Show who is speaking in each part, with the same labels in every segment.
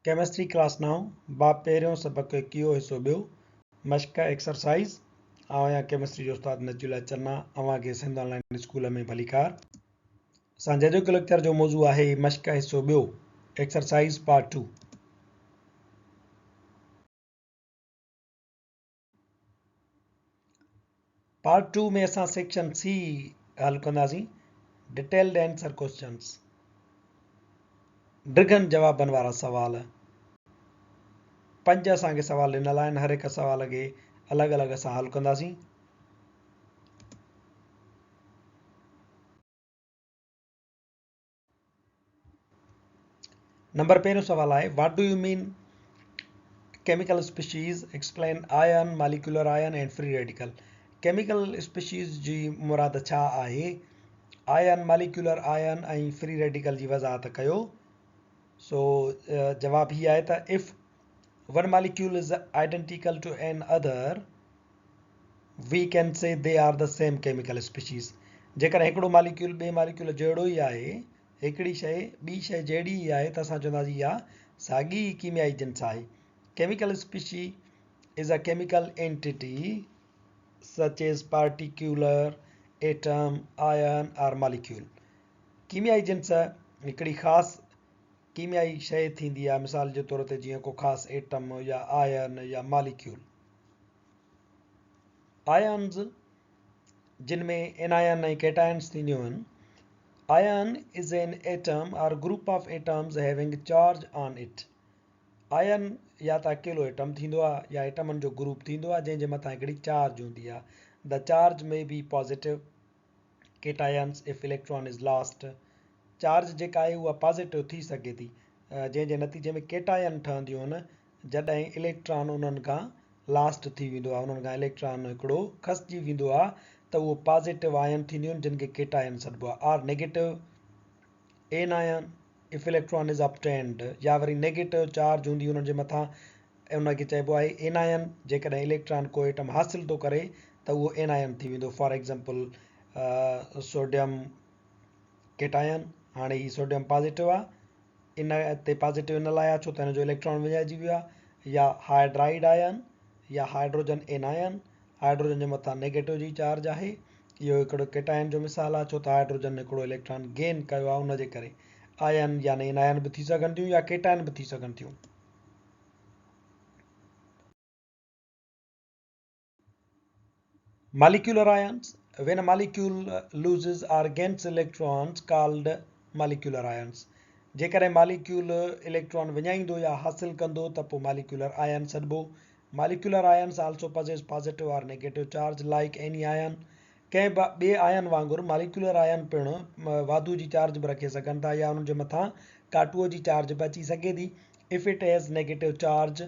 Speaker 1: Chemistry class نائون، باب پهريون، سبق ايڪيهون، حصو ٻيو، مشق، Exercise، آئون آهيان ڪيمسٽري جو استاد نجي الله چنا، اوهان کي سنڌ آن لائين اسڪول ۾ ڀليڪار. اسان جي اڄوڪي ليڪچر جو موضوع آهي مشق حصو ٻيو، Exercise Part Two. Part two ۾ اسان سيڪشن سي حل ڪنداسين ڊيٽيلڊ آنسر ڪوسچنس ڊگهن جوابن وارا سوال. پنج اسان کي سوال ڏنل آهن هر هڪ سوال کي الڳ الڳ اسان حل ڪنداسين. نمبر پهريون سوال آهي what do you mean chemical species explain ion molecular ion and free radical chemical species جي مراد ڇا آهي آئن ماليڪيولر آئن ۽ فري ريڊيڪل جي وضاحت ڪيو سو جواب هي آهي ته if one molecule is identical to another we can say they are the same chemical species جيڪڏهن هڪڙو ماليڪيول ٻئي ماليڪيول جهڙو ئي آهي، هڪڙي شيء ٻي شيء جهڙي ئي آهي ته اسان چونداسين اها ساڳي ئي ڪيميائي جنس آهي. Chemical species is a chemical entity such as particular, atom, ion or molecule. ڪيميائي جنس هڪڙي خاص ڪيميائي شيء ٿيندي آهي مثال جي طور تي جيئن ڪو خاص ايٽم يا آئن يا ماليڪيول. آئنز، جن ۾ انائن ۽ ڪيٽائنز ٿينديون آهن. Ion is an atom or group of atoms having charge on it. Ion يا ته اڪيلو ايٽم ٿيندو آهي يا ايٽمن جو گروپ ٿيندو آهي جنهن جي مٿان هڪڙي چارج هوندي آهي. The charge may be positive, cations if electron is lost. Charge جيڪا آهي اها پازيٽو ٿي سگهي ٿي جنهن جي نتيجي ۾ ڪيٽائن ٺهنديون آهن جڏهن اليڪٽران انهن کان لاسٽ ٿي ويندو آهي، انهن کان اليڪٽران هڪڙو کسجي ويندو آهي ته اهو پازيٽو آئن ٿينديون آهن جن کي ڪيٽائن سڏبو آهي، or negative anion if electron is obtained يا وري نيگيٽو چارج هوندي انهن جي مٿان ان کي چئبو آهي اينائن، جيڪڏهن اليڪٽران ڪو ايٽم حاصل ٿو ڪري ته اهو اينائن ٿي ويندو، فار ايگزامپل سوڊيم ڪيٽائن، هاڻي هي سوڊيم پازيٽو آهي ان تي پازيٽو ان لاء آهي ڇو ته هن جو اليڪٽران وڃائجي ويو آهي يا هائيڊرائيڊ آئن يا هائيڊروجن اينائن، هائيڊروجن جي مٿان نيگيٽو جي چارج آهي، اهو هڪڙو ڪيٽائن جو مثال آهي ڇو ته هائيڊروجن هڪڙو اليڪٽران گين ڪيو آهي ان جي ڪري آئن يعني اينائن به ٿي سگهن ٿيون يا ڪيٽائن به ٿي سگهن ٿيون. Molecular ions, When a molecule loses or gains electrons called molecular ions. جيڪڏهن ماليڪيول اليڪٽران وڃائيندو يا حاصل ڪندو ته پوء ماليڪيولر آئن سڏبو. Molecular ions also possess positive or negative charge like any ion. ڪنهن به ٻئي آئن وانگر ماليڪيولر آئن پڻ واڌو جي چارج به رکي سگهن ٿا يا انهن جي مٿان ڪاٽوء جي چارج به اچي سگهي ٿي. If it has negative charge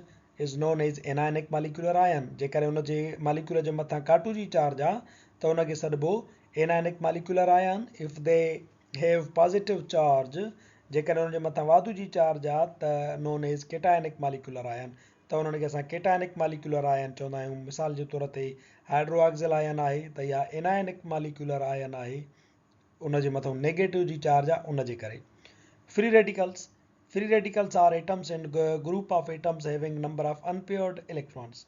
Speaker 1: is known as anionic molecular ion جيڪڏهن ان جي ماليڪيولر جي مٿان ڪاٽو جي چارج آ ته ان کي سڏبو anionic molecular ion if they have positive charge جيڪڏهن ان جي مٿان واڌو جي چارج آ ته known as cationic molecular ion ته انهن کي اسان ڪيٽائنڪ ماليڪيولر آئن چوندا آهيون مثال جي طور تي هائڊروآڪسل آئن آهي ته اها انائنڪ ماليڪيولر آئن آهي ان جي مٿان نيگيٽو جي چارج آ ان جي ڪري free radicals Free radicals are atoms and group of atoms having number of unpaired electrons.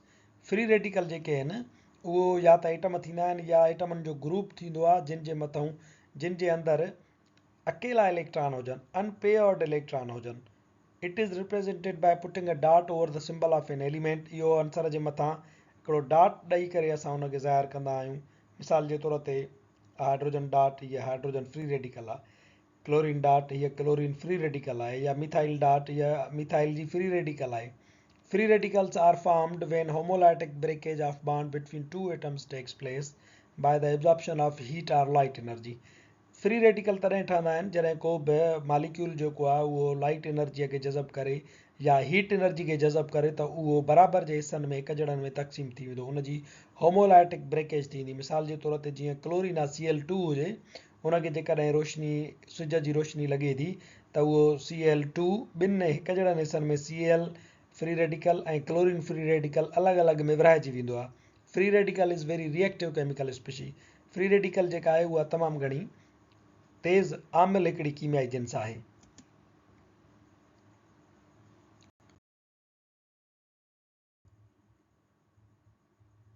Speaker 1: Free radical جيڪي آهن اهو يا ته ايٽم ٿيندا آهن يا ايٽمن جو گروپ ٿيندو آهي جن جي مٿئون جن جي اندر اڪيلا اليڪٽران هجن Unpaired electron هجن. It is represented by putting a dot over the symbol of an element اهو عنصر جي مٿان هڪڙو ڊاٽ ڏئي ڪري اسان ان کي ظاهر ڪندا آهيون مثال جي طور تي هائڊروجن ڊاٽ هيء هائڊروجن فري ريڊيڪل آهي. ڪلورين ڊاٽ، هيء ڪلورين فري ريڊيڪل آهي يا ميٿائل ڊاٽ، هيء ميٿائل جي فري ريڊيڪل آهي. Free radicals are formed when homolytic breakage of bond between two atoms takes place by the absorption of heat or light energy. Free radical تڏهن ٺهندا آهن جڏهن ڪو به ماليڪيول جيڪو آهي اهو لائيٽ انرجيء کي جذب ڪري يا هيٽ انرجي کي جذب ڪري ته اهو برابر جي حصن ۾ هڪ جهڙن ۾ تقسيم ٿي ويندو ان جي هومولائٽڪ بريڪيج ٿيندي مثال جي طور تي جيئن ڪلورين آهي سي ايل ٽو هجي ان کي جيڪڏهن روشني سج جي روشني لڳي ٿي ته اهو سي ايل ٽو ٻن هڪ جهڙن حصن ۾ C L free radical ۽ chlorine free radical الڳ الڳ ۾ ورهائجي ويندو آهي. Free radical is very reactive chemical species. Free radical جيڪا آهي اها تمام گهڻي تيز عامل هڪڙي ڪيميائي جنس آهي.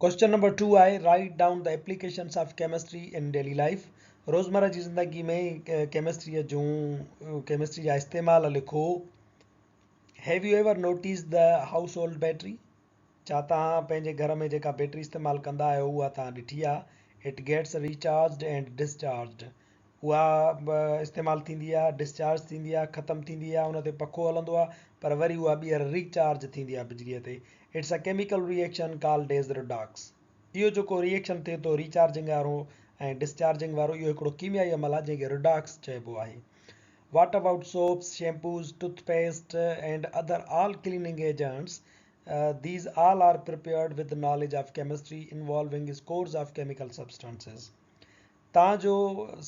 Speaker 1: ڪوئسچن نمبر ٽو آهي write down the applications of chemistry in daily life روزمره جي زندگي ۾ ڪيمسٽري جون ڪيمسٽري جا استعمال لکو. Have you ever notice the household battery ڇا توهان پنهنجي گهر ۾ جيڪا بيٽري استعمال ڪندا آهيو اها توهان ڏٺي آهي؟ It gets recharged and discharged اها استعمال ٿيندي آهي ڊسچارج ٿيندي آهي ختم ٿيندي آهي ان تي پکو هلندو آهي پر وري اها ٻيهر ريچارج ٿيندي آهي بجليء تي it's a chemical reaction called as redox اهو جيڪو ريئيڪشن ٿئي ٿو ريچارجنگ وارو ۽ ڊسچارجنگ وارو اهو هڪڙو ڪيميائي عمل آهي جنهن کي ريڊاڪس چئبو آهي what about soaps shampoos toothpaste and other all cleaning agents these all are prepared with knowledge of chemistry involving scores of chemical substances تان جو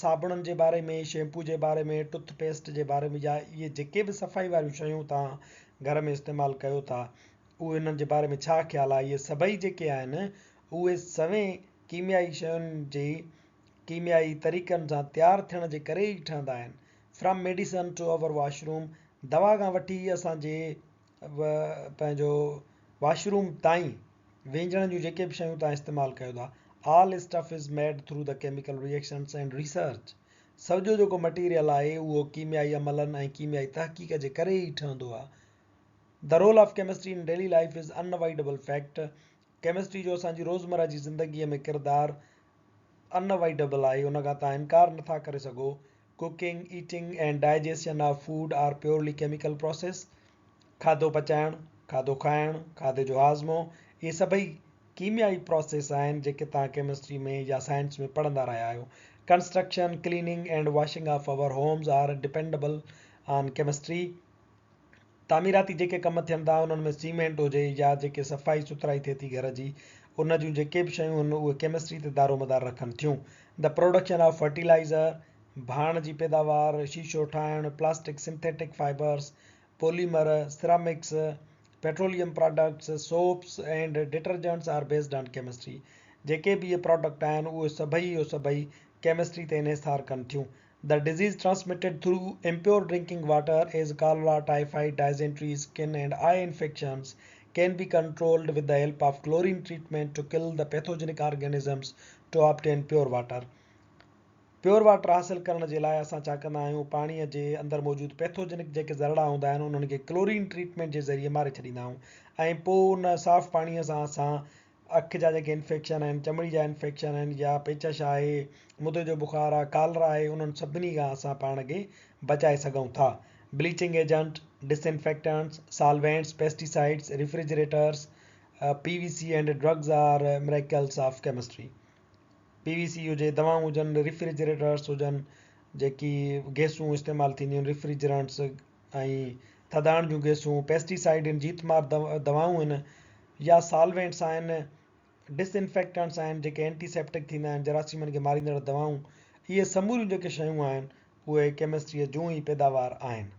Speaker 1: صابڻن جي باري ۾، شيمپو جي باري ۾، ٽوٿ پيسٽ جي باري ۾ يا اهي جيڪي به صفائي واريون شيون توهان گهر ۾ استعمال ڪيو ٿا اهي انهن جي باري ۾ ڇا خيال آهي اهي سڀئي جيڪي آهن اهي سوين ڪيميائي شين جي ڪيميائي طريقن سان تيار ٿيڻ جي ڪري ئي ٺهندا آهن from medicine to our washroom دوا کان وٺي اسان جي پنهنجو واش روم تائين وهنجڻ جون جيڪي به شيون توهان استعمال ڪيو ٿا all stuff is made through the chemical reactions and research سڄو جيڪو مٽيريل آهي اهو ڪيميائي عملن ۽ ڪيميائي تحقيق جي ڪري ئي ٺهندو آهي the role of chemistry in daily life is unavoidable fact chemistry جو اسان جي روزمره جي زندگي ۾ ڪردار ان اوائڊبل آهي ان کان توهان انڪار نٿا ڪري سگهو cooking eating and digestion of food are purely chemical process کاڌو پچائڻ، کاڌو کائڻ، کاڌي جو هاضمو، اهي سڀئي ڪيميائي پراسيس آهن جيڪي توهان ڪيمسٽري ۾ يا سائنس ۾ پڙهندا رهيا آهيو. Construction, cleaning and washing of our homes are dependable on chemistry. تعميراتي جيڪي ڪم ٿين ٿا انهن ۾ سيمينٽ هجي يا جيڪي صفائي سٿرائي ٿئي ٿي گهر جي ان جون جيڪي به شيون آهن اهي ڪيمسٽري تي دارومدار رکن ٿيون. The production of fertiliser, ڀاڻ جي پيداوار، شيشو ٺاهڻ، plastic, synthetic fibres, polymer, ceramics, petroleum products, soaps and detergents are based on chemistry. جيڪي به اهي پراڊڪٽ آهن اهي سڀئي اهو سڀئي ڪيمسٽري تي انحصار ڪن ٿيون. The disease transmitted through impure drinking water as cholera, typhoid, dysentery, skin and eye infections can be controlled with the help of chlorine treatment to kill the pathogenic organisms to obtain pure water. Pure water حاصل ڪرڻ جي لاء اسان ڇا ڪندا آهيون پاڻي جي اندر موجود پيٿوجينڪ جيڪي ذرڙا هوندا آهن انهن کي ڪلورين ٽريٽمينٽ جي ذريعي ماري ڇڏيندا آهيون ۽ پوء ان صاف پاڻي سان اسان اک جا جيڪي انفيڪشن آهن چمڙي جا انفيڪشن آهن يا پيچش آهي مدي جو بخار آهي ڪالرا آهي انهن سڀني کان اسان پاڻ کي بچائي سگهون ٿا bleaching agent disinfectants solvents pesticides refrigerators P V C and drugs are miracles of chemistry P V C هجي، دوائون هجن، ريفريجريٽرس هجن، جيڪي گئسون استعمال ٿينديون آهن ريفريجرنٽس ۽ ٿڌاڻ جون گئسون، پيسٽي سائيڊ آهن، جيت مار دوائون آهن يا سالوينٽس آهن، ڊس انفيڪٽنٽس آهن جيڪي اينٽي سيپٽڪ ٿيندا آهن، جراثيمن کي ماريندڙ دوائون، اهي سموريون جيڪي شيون آهن اهي ڪيمسٽريء جون ئي پيداوار آهن.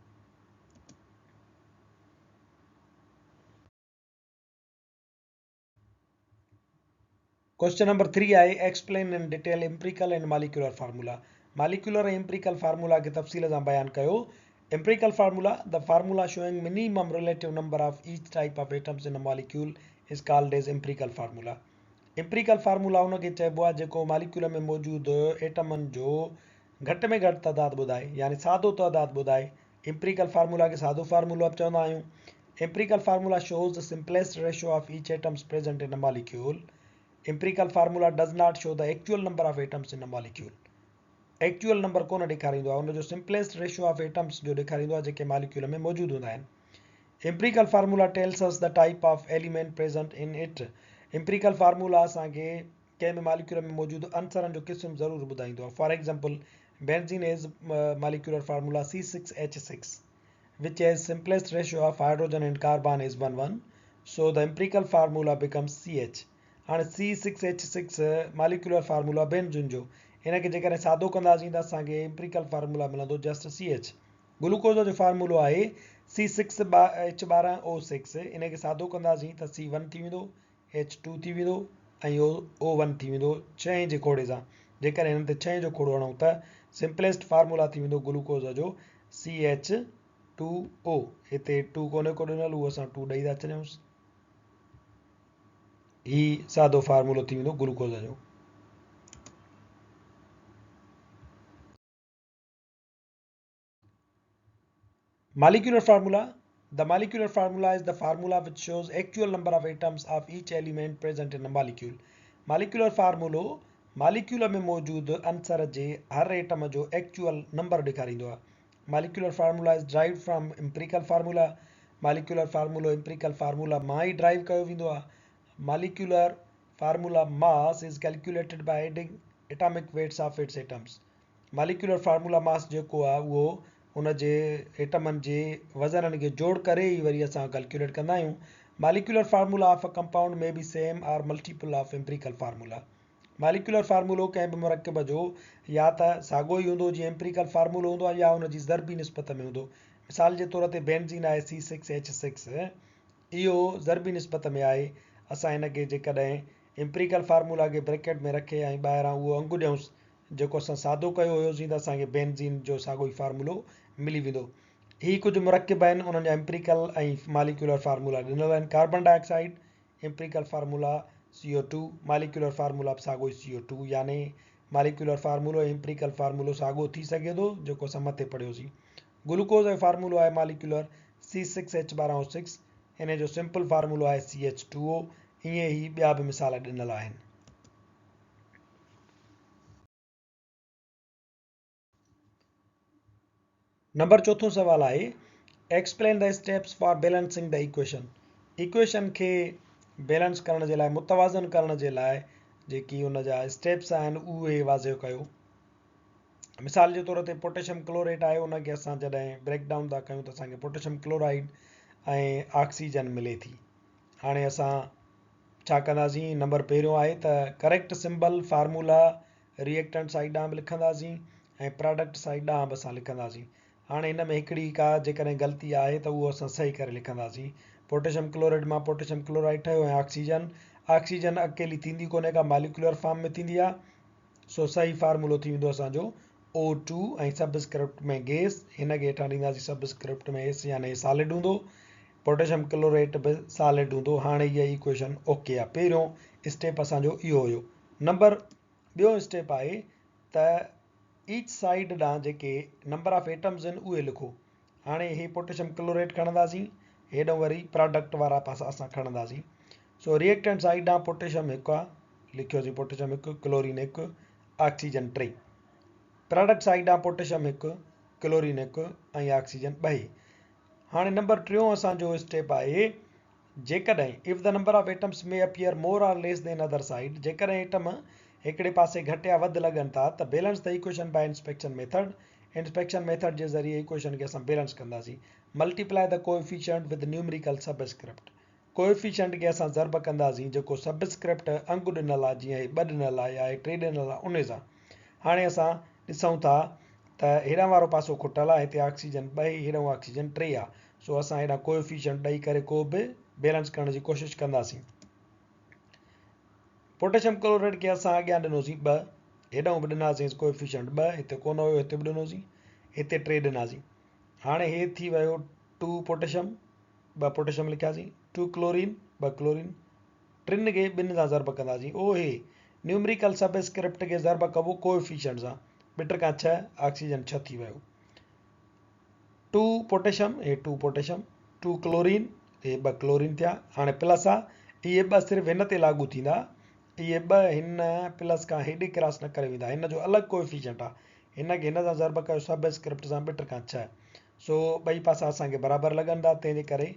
Speaker 1: ڪوئسچن نمبر ٿري آهي explain in detail empirical and molecular formula molecular ۽ empirical formula کي تفصيل سان بيان ڪيو empirical formula the formula showing minimum relative number of each type of atoms in a molecule is called as empirical formula empirical formula ان کي چئبو آهي جيڪو molecule ۾ موجود ايٽمن جو گهٽ ۾ گهٽ تعداد ٻڌائي يعني سادو تعداد ٻڌائي امپريڪل فارمولا کي سادو فارمولو به چوندا آهيون. Empirical formula shows the simplest ratio of each atoms present in a molecule. Empirical formula does not show the actual number of atoms in a molecule. Actual number ڪونه ڏيکاريندو آهي ان جو سمپليسٽ ريشو آف ايٽمس جو ڏيکاريندو آهي جيڪي molecule ۾ موجود هوندا آهن. Empirical formula tells us the type of element present in it. Empirical formula اسان کي ڪنهن به ماليڪيول ۾ موجود عنصرن جو قسم ضرور ٻڌائيندو آهي. For example, benzene has molecular formula C six H six which has simplest ratio of hydrogen and carbon is 1 1 so the empirical formula becomes C H. هاڻي C six H six molecular formula benzene جو ان کي جيڪڏهن سادو ڪنداسين ته اسان کي empirical formula ملندو جسٽ سي ايڇ. گلوڪوز جو فارمولو آهي C six H 12 O six ان کي سادو ڪنداسين ته سي ون ٿي ويندو ايڇ ٽو ٿي ويندو ۽ او او ون ٿي ويندو ڇهين جي کوڙي سان جيڪڏهن هنن تي ڇهين جو کوڙو هڻون ته سمپليسٽ فارمولا ٿي ويندو گلوڪوز جو سي ايڇ ٽو او هتي ٽو ڪونهي ڪو ڏنل اهو اسان ٽو ڏئي ٿا ڇڏيونس. هي سادو فارمولو ٿي ويندو گلوڪوز جو. Molecular formula, The molecular formula is the formula which shows actual number of atoms of each element present in a molecule. Molecular فارمولو molecule ۾ موجود عنصر جي هر ايٽم جو ايڪچوئل نمبر ڏيکاريندو آهي. Molecular formula is derived from empirical formula. Molecular فارمولو empirical formula مان ئي ڊرائيو ڪيو ويندو آهي. Molecular formula mass is calculated by adding atomic weights of its atoms. Molecular formula mass جيڪو آهي اهو ان جي ايٽمن جي وزنن کي جوڙ ڪري ئي وري اسان ڪيلڪيوليٽ ڪندا آهيون. Molecular formula of a compound may be same or multiple of empirical formula. Molecular فارمولو ڪنهن به مرڪب جو يا ته ساڳيو ئي هوندو جيئن ايمپريڪل فارمولو هوندو آهي يا ان جي ضربي نسبت ۾ هوندو. مثال جي طور تي بينزين آهي سي سڪس ايڇ سڪس اهو ضربي نسبت ۾ آهي اسان هن کي جيڪڏهن ايمپريڪل فارمولا کي بريڪيٽ ۾ رکي ۽ ٻاهران اهو انگ ڏيونس جيڪو اسان سادو ڪيو هيوسين ته اسان کي بينزين جو ساڳيو ئي فارمولو ملي ويندو. هي ڪجهه مرڪب آهن انهن جا ايمپريڪل ۽ ماليڪيولر فارمولا ڏنل آهن. Carbon dioxide empirical formula C O two, molecular formula به ساڳيو ئي سي او ٽو يعني ماليڪيولر فارمولو ۽ ايمپريڪل فارمولو ساڳيو ٿي سگهي ٿو جيڪو اسان مٿي پڙهيوسين. گلوڪوز جو فارمولو آهي molecular C six H 12 O six ان جو سمپل فارمولو آهي سي ايڇ ٽو او ائين ئي ٻيا به مثال ڏنل آهن. نمبر چوٿون سوال آهي explain the steps for balancing the equation equation کي بيلنس ڪرڻ جي لاء متوازن ڪرڻ جي لاء جيڪي ان جا اسٽيپس آهن اهي واضح ڪيو مثال جي طور تي پوٽيشيم ڪلوريٽ آهي ان کي اسان جڏهن بريڪ ڊائون ٿا ڪيون ته اسان کي پوٽيشيم ڪلورائيڊ ۽ آڪسيجن ملي ٿي هاڻي اسان ڇا ڪنداسين نمبر پهريون آهي ته correct symbol formula reactant side ڏانهن به لکنداسين ۽ پراڊڪٽ سائيڊ ڏانهن به اسان لکنداسين. هاڻي هن ۾ هڪڙي ڪا جيڪڏهن غلطي آهي ته اهو اسان صحيح ڪري لکنداسين. پوٽيشم ڪلوريڊ مان پوٽيشم ڪلورائيڊ ٺهيو ۽ آڪسيجن، آڪسيجن اڪيلي ٿيندي ڪونهي ڪا ماليڪيولر فارم ۾ ٿيندي آهي سو صحيح فارمولو ٿي ويندو اسان جو O two ۽ sub script ۾ gas هن کي هيٺان ڏينداسين سب اسڪرپٽ ۾ ايس يعني سالڊ هوندو پوٽيشم ڪلوريٽ به سالڊ هوندو هاڻي هيء ايڪويشن اوڪي آهي پهريون اسٽيپ اسان جو اهو هيو نمبر ٻيو اسٽيپ آهي ته ايچ سائيڊ ڏانهن جيڪي نمبر آف ايٽمز آهن اهي لکو. هاڻي هي پوٽيشم ڪلوريٽ کڻنداسين هيڏانهن وري پراڊڪٽ وارا پاسا اسان کڻنداسين. سو ريئڪٽنٽ سائيڊ ڏانهن پوٽيشم هڪ آهي لکيوسين پوٽيشم هڪ ڪلورين هڪ آڪسيجن ٽي. پراڊڪٽ سائيڊ ڏانهن پوٽيشم هڪ ڪلورين هڪ ۽ آڪسيجن ٻه. هاڻي نمبر ٽيون اسان جو اسٽيپ آهي جيڪڏهن، If the number of atoms may appear more or less than other side، جيڪڏهن ايٽم هڪڙي پاسي گهٽ يا وڌ لڳن ٿا ته balance the equation by inspection method، inspection method جي ذريعي ايڪويشن کي اسان بيلنس ڪنداسين. Multiply the coefficient with numerical subscript، coefficient کي اسان ضرب ڪنداسين جيڪو سب اسڪرپٽ انگ ڏنل آهي جيئن هي ٻه ڏنل آهي يا هي ٽي ڏنل آهي انهي سان. هاڻي اسان ڏسون ٿا ته هيڏانهن وارو پاسو کٽل آهي هتي آڪسيجن ٻه هي هيڏانهن آڪسيجن ٽي آهي سو اسان هيڏانهن ڪوئفيشنٽ ڏئي ڪري ڪو به بيلنس ڪرڻ جي ڪوشش ڪنداسين. پوٽيشم ڪلوريڊ کي اسان اڳيان ڏنوسين ٻه، هيڏانهن به ڏناسين ڪوئفيشنٽ ٻه، هتي ڪونه هيو هتي به ڏنوسين، هتي ٽي ڏناسين. هاڻي هي ٿي ويو ٽو پوٽيشم، ٻه پوٽيشم لکياسين، ٽو ڪلورين، ٻه ڪلورين، ٽن کي ٻن سان ضرب ڪنداسين. او هي نيومريڪل سب اسڪرپٽ کي ضرب ڪبو ڪوئفيشنٽ سان، ٻه ٽڪا ڇهه، آڪسيجن ڇهه ٿي ويو. ٽو پوٽيشم هي ٽو پوٽيشم ٽو ڪلورين هي ٻه ڪلورين ٿيا هاڻي پلس آ اهي ٻه صرف هن تي لاڳو ٿيندا اهي ٻه هن پلس کان هيڏي ڪراس نه ڪري ويندا هن جو الڳ ڪوئفيشنٽ آ هن کي هن سان ضرب ڪيو سب اسڪرپٽ سان ٻه ٽڪا ڇهه سو ٻئي پاسا اسان کي برابر لڳن ٿا تنهن جي ڪري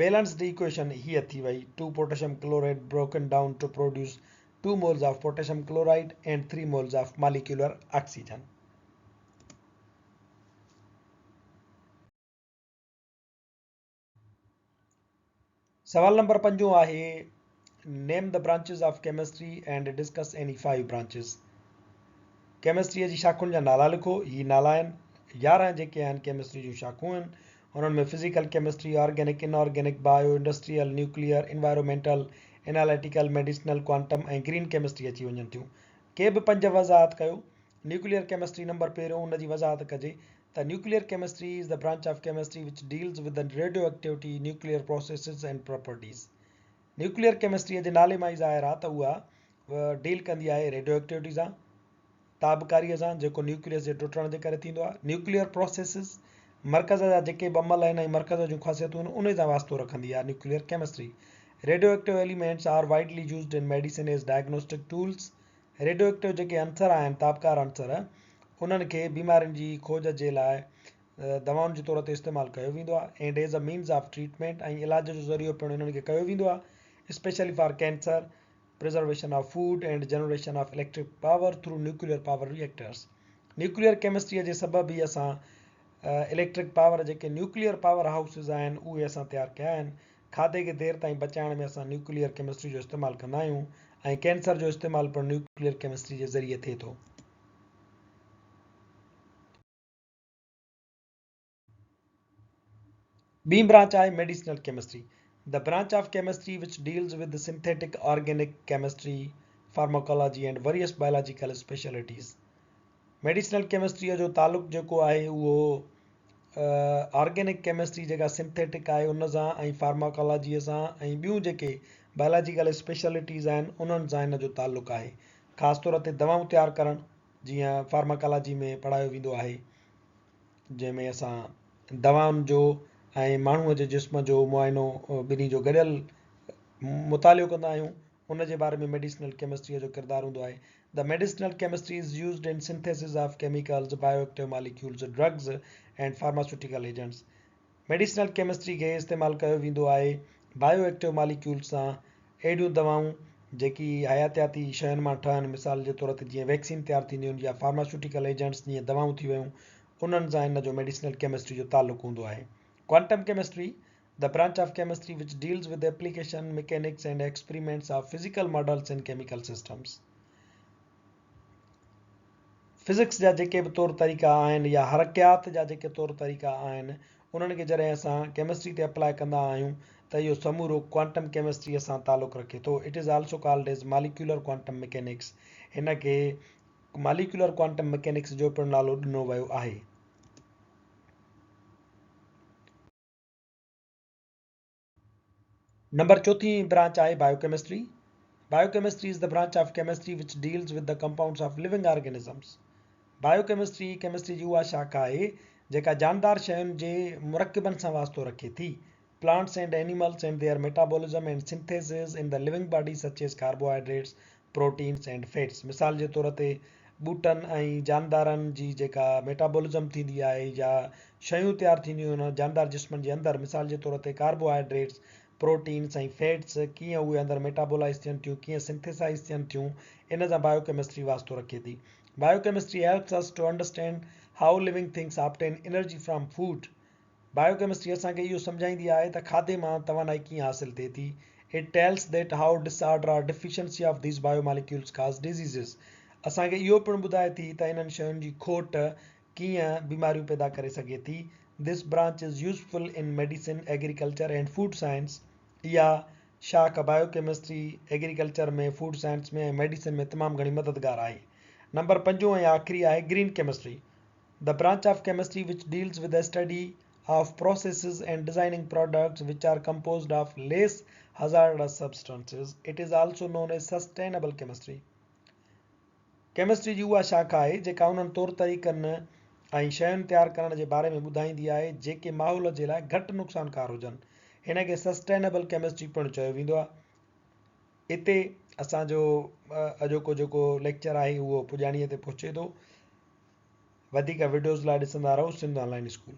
Speaker 1: بيلنسڊ ايڪويشن هيء ٿي وئي two potassium chlorate broken down to produce two moles of potassium chloride and three moles of molecular oxygen. سوال نمبر پنجون آهي name the branches of chemistry and discuss any five branches ڪيمسٽريء جي شاخن جا نالا لکو هي نالا آهن 11 جيڪي آهن ڪيمسٽري جون شاخون آهن انهن ۾ physical chemistry organic inorganic bio industrial nuclear environmental analytical medicinal quantum ۽ green chemistry اچي وڃن ٿيون ڪي به پنج وضاحت ڪيو نيوڪليئر ڪيمسٽري نمبر پهريون ان جي وضاحت ڪجي ته nuclear chemistry is the branch of chemistry which deals with the radioactivity nuclear processes and properties. Nuclear ڪيمسٽريء جي نالي مان ئي ظاهر آهي ته اها ڊيل ڪندي آهي ريڊيو ايڪٽيوٽي سان، تابڪاريء سان، جيڪو نيوڪليس جي ٽٽڻ جي ڪري ٿيندو آهي. نيوڪليئر پروسيسز، مرڪز جا جيڪي به عمل آهن ۽ مرڪز جون خاصيتون آهن، انهي سان واسطو رکندي آهي nuclear chemistry. Radioactive elements are widely used in medicine as diagnostic tools. Radioactive جيڪي عنصر آهن، تابڪار عنصر، انهن کي بيمارين جي کوج جي لاء دوائن جي طور تي استعمال ڪيو ويندو آهي and as a means of treatment ۽ علاج جو ذريعو پڻ انهن کي ڪيو ويندو آهي specially for cancer, preservation of food and generation of electric power through nuclear power reactors. Nuclear ڪيمسٽريء جي سبب ئي اسان اليڪٽرڪ پاور جيڪي نيوڪليئر پاور هائوسز آهن اهي اسان تيار ڪيا آهن. کاڌي کي دير تائين بچائڻ ۾ اسان نيوڪليئر ڪيمسٽري جو استعمال ڪندا آهيون ۽ ڪينسر جو استعمال پڻ نيوڪليئر ڪيمسٽري جي ذريعي ٿئي ٿو. ٻي برانچ آهي medicinal chemistry. The branch of chemistry which deals with synthetic organic chemistry, pharmacology and various biological specialties. Medicinal ڪيمسٽريء جو تعلق جيڪو آهي اهو آرگينڪ ڪيمسٽري جيڪا سنٿيٽڪ آهي ان سان ۽ فارماڪالاجيء سان ۽ ٻيون جيڪي بايولاجيڪل اسپيشلٽيز آهن انهن سان ان جو تعلق آهي. خاص طور تي دوائون تيار ڪرڻ جيئن فارماڪالاجي ۾ پڙهايو ويندو آهي جنهن ۾ اسان دوائن جو ۽ ماڻهوء جي جسم جو معائنو ٻنهي جو گڏيل مطالعو ڪندا آهيون ان جي باري ۾ ميڊيسنل ڪيمسٽريء جو ڪردار هوندو آهي. The medicinal chemistry is used in synthesis of chemicals, bioactive molecules, drugs and pharmaceutical agents. Medicinal chemistry کي استعمال ڪيو ويندو آهي بايو ايڪٽو ماليڪيولز سان اهڙيون دوائون جيڪي حياتياتي شين مان ٺهن مثال جي طور تي جيئن ويڪسين تيار ٿينديون آهن يا فارماسيوٽيڪل ايجنٽس جيئن دوائون ٿي ويون انهن سان ان جو ميڊيسنل ڪيمسٽري جو تعلق هوندو آهي. Quantum chemistry, The branch of chemistry which deals with application, mechanics and experiments of physical models in chemical systems. Physics جا جيڪي به طور طريقا آهن يا حرڪيات جا جيڪي طور طريقا آهن انهن کي جڏهن اسان ڪيمسٽري تي اپلاء ڪندا آهيون ته اهو سمورو ڪوانٽم ڪيمسٽريء سان تعلق رکي ٿو. It is also called as molecular quantum mechanics هن کي ماليڪيولر ڪوانٽم مڪينڪس جو پڻ نالو ڏنو ويو آهي. نمبر چوٿين برانچ آهي biochemistry. Biochemistry is the branch of chemistry which deals with the compounds of living organisms. Biochemistry chemistry جي اها شاخ آهي جيڪا جاندار شين جي مرڪبن سان واسطو رکي ٿي. Plants and animals and their metabolism and synthesis in the living body such as carbohydrates, proteins and fats مثال جي طور تي ٻوٽن ۽ جاندارن جي جيڪا ميٽابولزم ٿيندي آهي يا شيون تيار ٿينديون آهن جاندار جسمن جي اندر مثال جي طور تي ڪاربوهائيڊريٽس، پروٽينس ۽ فيٽس ڪيئن اهي اندر ميٽابولائيز ٿين ٿيون ڪيئن سنٿيسائيز ٿين ٿيون ان سان بايو ڪيمسٽري واسطو رکي ٿي. Biochemistry helps us to understand how living things obtain energy from food. Biochemistry اسان کي اهو سمجهائيندي آهي ته کاڌي مان توانائي ڪيئن حاصل ٿئي ٿي. It tells that how disorder or deficiency of these biomolecules cause diseases. اسان کي اهو پڻ ٻڌائي ٿي ته انهن شين جي کوٽ ڪيئن بيماريون پيدا ڪري سگهي ٿي. This branch is useful in medicine, agriculture and food science. اها شاخ biochemistry agriculture ۾، food science ۾ ۽ medicine ۾ تمام گهڻي مددگار آهي. نمبر پنجون ۽ آخري آهي green chemistry. The branch of chemistry which deals with the study of processes and designing products which are composed of less hazardous substances. It is also known as sustainable chemistry. Chemistry جي اها شاخ آهي جيڪا انهن طور طريقن ۽ شين تيار ڪرڻ جي باري ۾ ٻڌائيندي آهي جيڪي ماحول جي لاء گهٽ نقصانڪار هجن. هن کي سسٽينبل ڪيمسٽري پڻ چيو ويندو آهي. اتي اسان جو اڄوڪو جيڪو ليڪچر آهي اهو پڄاڻيء تي پهچي ٿو. وڌيڪ وڊيوز لاء ڏسندا رهو سنڌ آن لائن اسڪول.